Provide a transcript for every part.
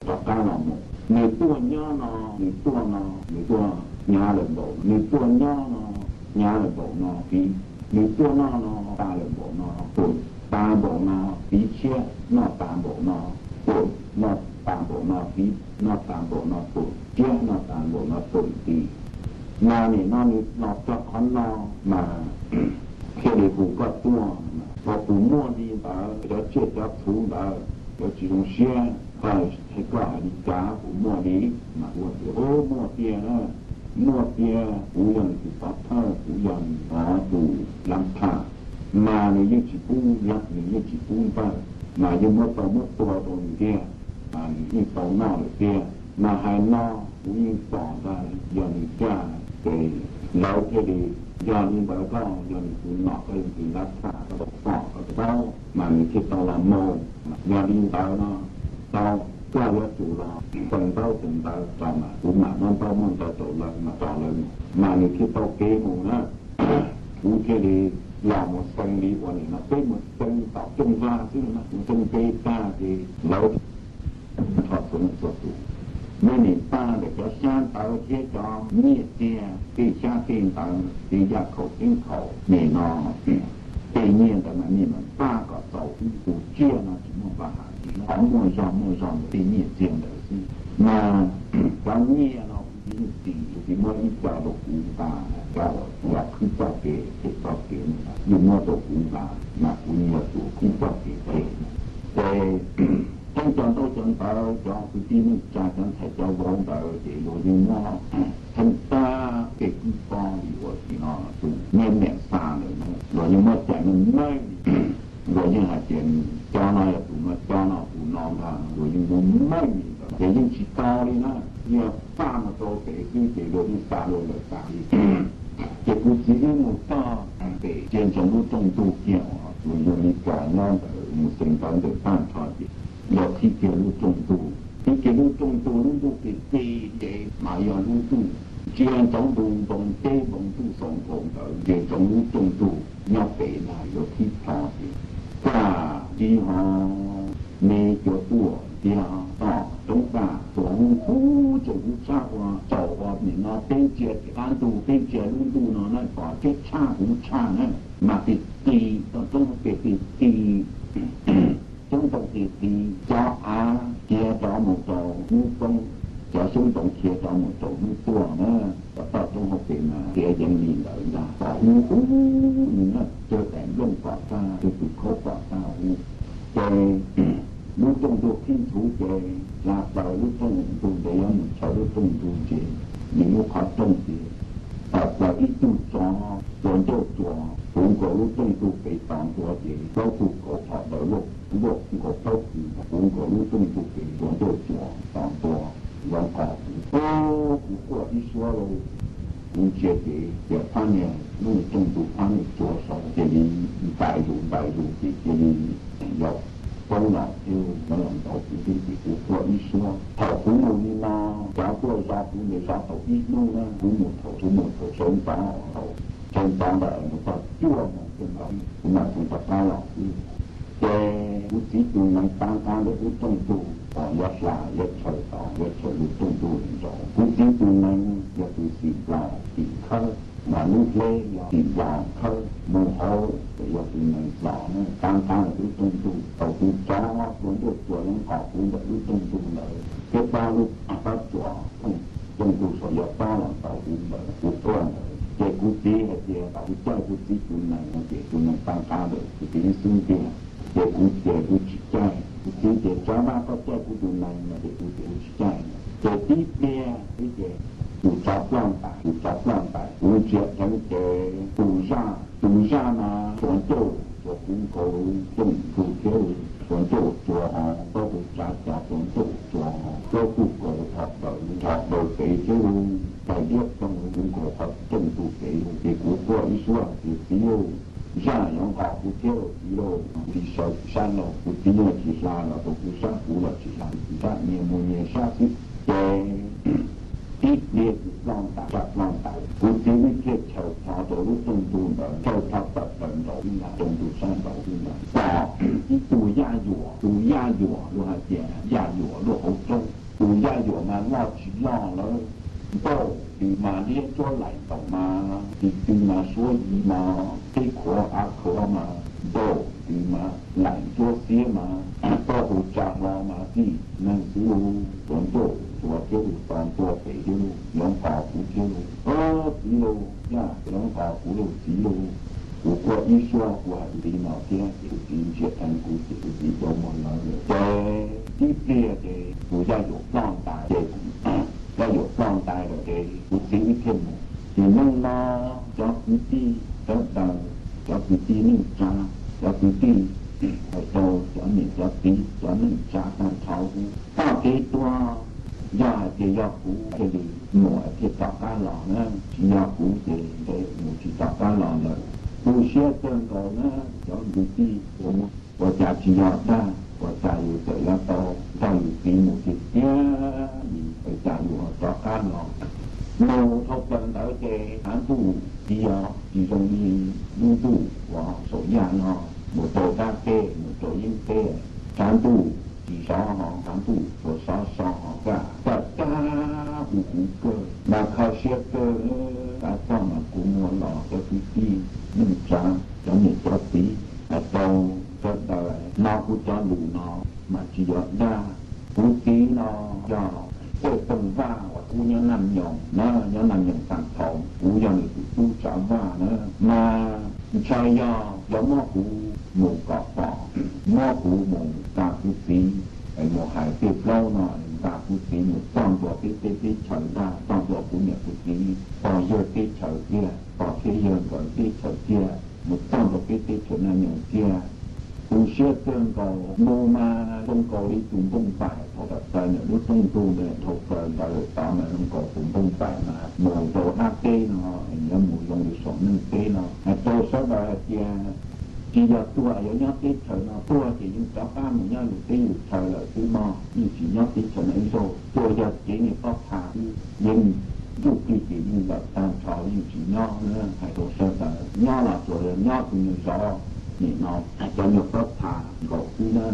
rov qab los mus. Nws tuaj nyob no, nws tuaj no, nws tuaj hnyav lawm npaum, nws tuaj nyob no hnyav lawm npaum no fiv, nws tuaj noj no tas lawm npaum no pum, tas npaum no fiv tshiab, noj tas npaum no pum, noj tas npaum no fiv, noj tas npaum no pum tshiab, noj tas npaum no pum tis. Mas nim no nws los txog qhov no mas thiaj li hu koj tuaj. Ua puas muaj li ntawd, cov tsiaj cov txhu ntawd, cov tsis zoo siab, koj hais li cas puas muaj li? Mas ua tias, Ub, muaj tiag na, muaj tiag, kuv yog nws tus pov thawj, kuv yog nws tus lav tham, mas nws yeej tsis pub lav, nws yeej tsis pub npawj, mas yeej muab tau muab tua rau nws tiag, mas nws yeej tau noj lawm tiag. Mas hais no kuv yeej pom ntag, yog nws caj ces lawv thiaj li, yog li ntawd koj yog nws tus nom, koj yog nws tus lav tham, koj tau pom koj tau paub, mas nws thiaj tau los mus. Yog li ntawd no, tau, koj yuav tsum los xeev ntaub xeev ntawv rau mas kuv mam muab ntaub muab ntawv rau lawv mas rau lawv mus, mas nws thiaj tau kev mus na. Kuv thiaj li los mus xeev li uas nim no peb mus xeev tom cooj vag xwb no, kuv xeev peb tag ces lawv rho txhua leej txhua tus, nej nim paj ntawm cov xyab ntawv thiab cov nyiaj txiag, tej xyab tej ntawv, tej yaj khaum ceeb khaum nim no, tej nyiaj ntawd mas nej mam paj kom txaus wb tus tsiaj no tsis muaj npa has li, qhov muaj zog muaj zog ntawm tej nyiaj txiag ntawd xwb. Mas cov nyiaj no kuv tsis yeej tsis, kuv tsis muab ib co rau kuv nqa, cov uas khwb txoj kev them txoj kev ntawd yeej muab rau kuv nqa, mas kuv yeej yog tus khwb txoj kev them. Ces pheej cov ntaub cov ntawv, cov kwv tij neej tsa, cov ntxhais cov vauv ntawd ces luag yeej muab txheeb tag tej kwv pob li uas nim no tus nyiaj niam xa ntawd, luag yeej muab cais meej meej li. Luag yeej hais tias cov no yog tus no, cov no tus no ntag, luag yeej muab meej li ntawd ces yeej tsis tau li na. Yog xa mus rau pem xwb ces luag yeej xa luag lawm tas li. Ces kuv txiv wb mus txog pem tsev ntsoov lub rooj ntug kiag uas tus yawg Lis Kas nyob ntawd mus xeev ntawv ntawm tag nrho ces yog qhib kiag lub rooj ntug, qhib kiag lub rooj ntug, lub ntuj qis qis ces mas yog lub ntuj ntsia ntsoov ntu npoo teb npoo ntuj xaus nkaus ntawd, ntsia ntsoov lub rooj ntug nyob pem ntag, yuav qhib plho ces kaj tib ho me cua tuaj tiag, toj roob daj tuaj huv huv tsaus huv tshab ua tsaus ua nim no peb ntsia qab ntug, peb ntsia lub ntuj no na pom teb tshaj huv tshaj na, mas qis qis toj roob pem qis qis, xyoob ntoo qis qis, cov av khiav rov mus rau hnub poob, cov xyoob ntoo khiav rov mus rau hnub tuaj na, cov toj roob hauv pes mas khiav yeev li ntawd ntag, pom huv huv li na, cog daim nplooj pom tag, cog tus khaub pom tag huv. Ces lub rooj ntug qhib nthuv ces hla plaws lub rooj ntug ntawd yuav mus chaws lub rooj ntug ces nws lub qhov rooj ces tawm plaws ib tug tsov tsuas ncauj tsuas puv nkaus lub rooj ntug pem tos ntua ces plaub tug kaus phom daws luaj nkaus plaub tug puv nkaus lub rooj ntug pem tsuas ncauj tsuas tos ntua, yuav nqos kuv. Kuv quaj ib suab lauj, kuv ntsia ces tias phab niag lub rooj ntug phab niag tsuas saud cia li ntais zus ntais zus ces cia li yog poob los thiab, yuav los ntaus kuv thiab ces kuv quaj ib suab. Thaum kuv mus li no, cov tuaj zov kuv ntawd zov tau ib hnub na, kuv mus thaum, kuv mus thaum sawv ntxov, thaum sawv ntxov ntawd mus txog cuaj moos xwb ntawd kuv mam tseem rov qab los xwb. Ces kuv txiv tus nees tab qab ntawm lub rooj ntug uas yuav hla yuav chaws tod, yuav chaws lub rooj ntug ntawd. Kuv txiv tus nees yog tus xim nplaum tim khawb, mas lub hleb yog tim nplaum khawb mus hauv, ces yog tus nees los na, tab qab ntawm lub rooj ntug. Thaum tus tsov tsuas ncauj tsuas yuav nqos kuv ntawm lub rooj ntug ntawd, thiab pab lub, pab tsuas rooj ntug saum yuav pab los ntaus kuv ntawd, kuv quaj ntawd. Ces kuv txiv hais tias kom kuv caij kuv txiv tus nees no, ces tus nees tab qab ntawm kuv txiv ib xub ntiag. Ces kuv tias kuv tsis caij, kuv txiv tias tsov vaj koj caij kuv tus nees no, ces kuv tias kuv tsis caij. Ces tib pliag xwb ces tus tsov ploj ntais, tus tsov ploj ntais, kuv ntsia dheev ces tus zaj, tus zaj mas tsuas ncauj tsuas puv nkaus rooj ntug thiab, tsuas ncauj tsuas hos, tau tus tsav cov tsuas ncauj tsuas hos, plaub tug kaus thom daws, thom daws pem thiab, tais diab ploog puv nkaus qhov rooj ntug pem. Ces kuv quaj ib suab tias txiv lauj, zaj yuav nqos kuv thiab lauj txiv lauj, txiv sawv sab laug, kuv txiv yeej tsis hla los rau kuv sab, kuv los tsis hla, kuv sab nyias mus nyias sab xwb. Ces tib pliag tus ploj ntais, zaj ploj ntais, kuv txiv yeej thiaj chaws plho rau lub rooj ntug ntawd, chaws plho tawm plaws nraud xwb ntag, rooj ntug sab nraud xwb ntag, pom ib tug yaj yuam, tus yaj yuam luag hais tias yaj yuam luaj hauv roob. Tus yaj yuam mas loj tsis loj lawm, ntaus ntws mas liab ntsuab laim ntaus mas, tis tw mas suab yi mas, teb khuav av khuav mas, ntaus ntws mas laim ntsuab xiab mas, taub hau tsa hlo mas txij neeg xwb lauj. Tuav nrauj tuav thiab lauj, tos ntua pem thiab lauj, yuav nqos kuv thiab lauj. Au, txiv lauj, yaj yuav nqos kuv lauj, txiv lauj. Kuv quaj ib suab kuv hais li no thiab ces kuv txiv ntsia dheev kuv ces kuv txiv rau muag lawv lawm ces tib pliag ces tus yaj yuam ploj ntais ces, yaj yuam ploj ntais lawm ces kuv txiv wb thiaj mus. Ces neej no cov kwv tij sawv daws, cov kwv tij neej tsa, cov kwv tij hais rau cov niam cov txiv cov neej tsa tag nrho, txoj kev tuag yog hais tias yog kuv thiaj li mus thiaj rov qab los na, tsis yog kuv ces ntshe mus tsis rov qab los lawm. Tu siab kawg nkaus na cov kwv tij, ua cas tsis yog dag, ua cas yus txawm yuav tau nrog yus txiv mus tiag tiag li, ua cas yus ho rov qab los. Mus dhau plaws ntawd ces tshav ntuj tsis yog tsis zoo li lub ntuj uas saum yaj no, mus rau dab teb mus rau yeeb teb, tshav ntuj tsis sov ho tshav ntuj tsuas sov so ho kaj kaj kaj huv huv kawg, mas kho siab kawg. Tab txog mas kuv muaj los cov kwv tij neej tsa, cov niam cov txiv, hais rau sawv daws, no kuv cov lus no mas tsis yog dag. Kuv txiv no yog tej toog vaj uas kuv nyob Naj Nyoos na, nyob Naj Nyoos tag thaum kuv yog nws tus tub tsav vaj na, mas ntshai yog yuav muab kuv mus kom pom, muab kuv mus nqa kuv txiv mus hais tej plaub no, nqa kuv txiv mus txog ntua peb teb teb chaws ntag, txog ntua kuv niam kuv txiv pog yawg teb chaws tiag, pog thiab yawg nkawd teb chaws tiag, mus txog ntua peb teb chaws Naj Nyoos tiag. Tu siab kawg nkaus, mus mas zoo nkaus li tus npoj npaim thaum tawm plaws ntawm lub rooj ntug ntawd, dhau plaws ntawd lawm tod mas zoo nkaus tus npoj npaim mas mus rau dab teb no, yuav mus zoo li saum neeg teb no. Hais rau sawv daws hais tias tsis yog tuag yuav nyob teb chaws no, tuag ces yeej rov qab mus nyob yus teb yus chaw lawm xwb mog, yeej tsis nyob teb chaws no ib zaug. Tuag yog kev niag pob txha xwb, yeej ntuj plig ces yeej lawm tag nrho, yeej tsis nyob na. Hais rau sawv daws, nyob los tsuas yog nyob tus nyuag zov nim no cov nyuag pob txha nkaus xwb na.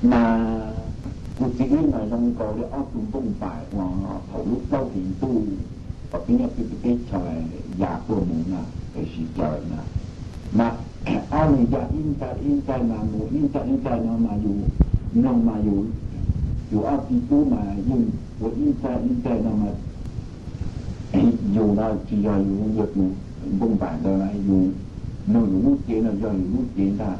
Mas kuv txiv wb mas zoo nkaus li ob tug npoj npaim uas thaum lub plaub hlis ntuj uas peb nyob peb teb chaws ya tuaj mus na, peb sib caw na, mas ob leeg ya ib ntxaig ib ntxaig mas mus ib ntxaig ib ntxaig no mas yus mloog mas yus, yus ob txiv tub mas yeej ua ib ntxaig ib ntxaig no mas yus no tsis yog yus, yog tus npoj npaim ntawd na, yus mloog yus lub cev no yog yus lub cev ntag.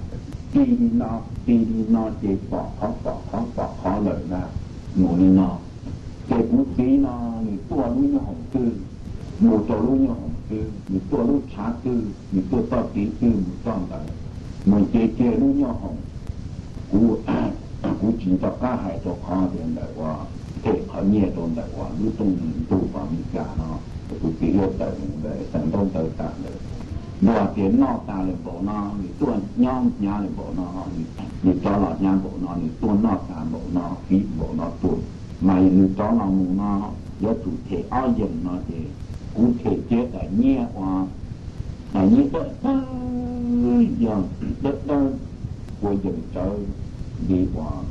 Tig li no, tig li no ces pom qhov pom qhov pom qhov lawm ntag, mus li no. Ces kuv txiv no nws tuaj lub nyoob hoom twg mus rau lub nyoob hoom twg, nws tuaj lub tshav twg nws tuaj txoj kev twg mus txoj ntawd, mus nce kiag lub nyoob hoom. Kuv, kuv tsis nco qab hais rau qhov tias ntawm uas them qhov nyiaj rau ntawm uas lub rooj ntug Amelikas no, kuv txiv wb tawm mus ntawm xeev ntaub ntawv tas ntawd, luag tias noj tas lawm npaum no, nws tuaj nyob hnyav lawm npaum no, nws rov los hnyav npaum no, nws tuaj noj tas npaum no, fiv npaum no tuaj. Mas nws rov los mus no, yuav tsum them ob yeem no ces kuv them kiag daim nyiaj uas, daim nyiaj dawb dawb, yog dawb dawb, ua yeem tsawv li uas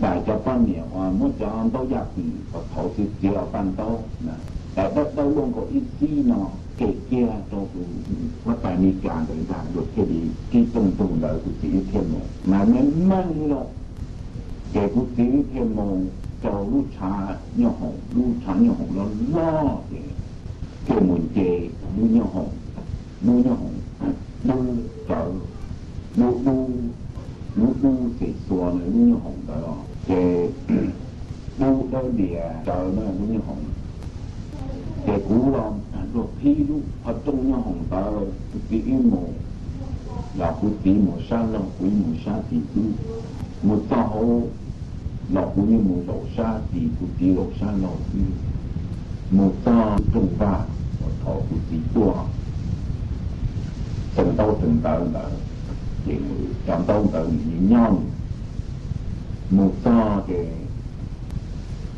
daim cov poj niam uas muab cov ntaub yaj pwm uas thaud txiav txiav paj ntaub, daim dawb dawb luaj nkaus ib txib no, them kiag rau tus huab tais Amelikas ntawd ntag, luag thiaj li tib rooj ntug ntawd kuv txiv wb thiaj mus. Mas meej meej li lawm, ces kuv txiv wb thiaj mus rau lub tshav nyooj hoom, lub tshav nyooj hoom loj loj ces thiaj mus nce lub nyooj hoom, lub nyooj hoom dub rawv, lub dub, lub dub xim xua na lub nyooj hoom ntawd os, ces dub dawb lias rawv na lub nyooj hoom. Ces kuv los luag qhib lub qhov rooj nyooj hoom ntawd, kuv txiv wb mus, los kuv txiv mus sab laug, kuv wb mus sab tid xwb. Mus txog hauv los kuv yeej mus zaum sab tid, kuv txiv zaum sab laug xwb. Mus txog rooj vag uas thaum kuv txiv tuaj txeem ntaub txeem ntawv ntawd, ces cov ntaub ntawd nws yeej nyob. Mus txog ces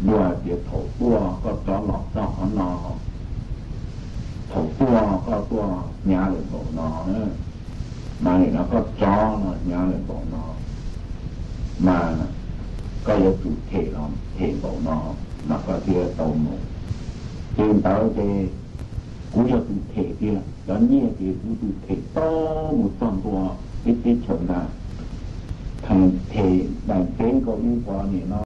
luag tias thaum tuaj koj rov los txog qhov no, thaum tuaj koj tuaj hnyav lawm npaum no, mas nim no koj rov los hnyav lawm npaum no, mas koj yuav tsum them los them npaum no mas koj thiaj tau mus. Ces ntawd ces kuv yog tus them tiag, cov nyiaj ces kuv tus them tau mus txog ntua peb teb chaws ntag. Them daim teb nkaus ib pov niam no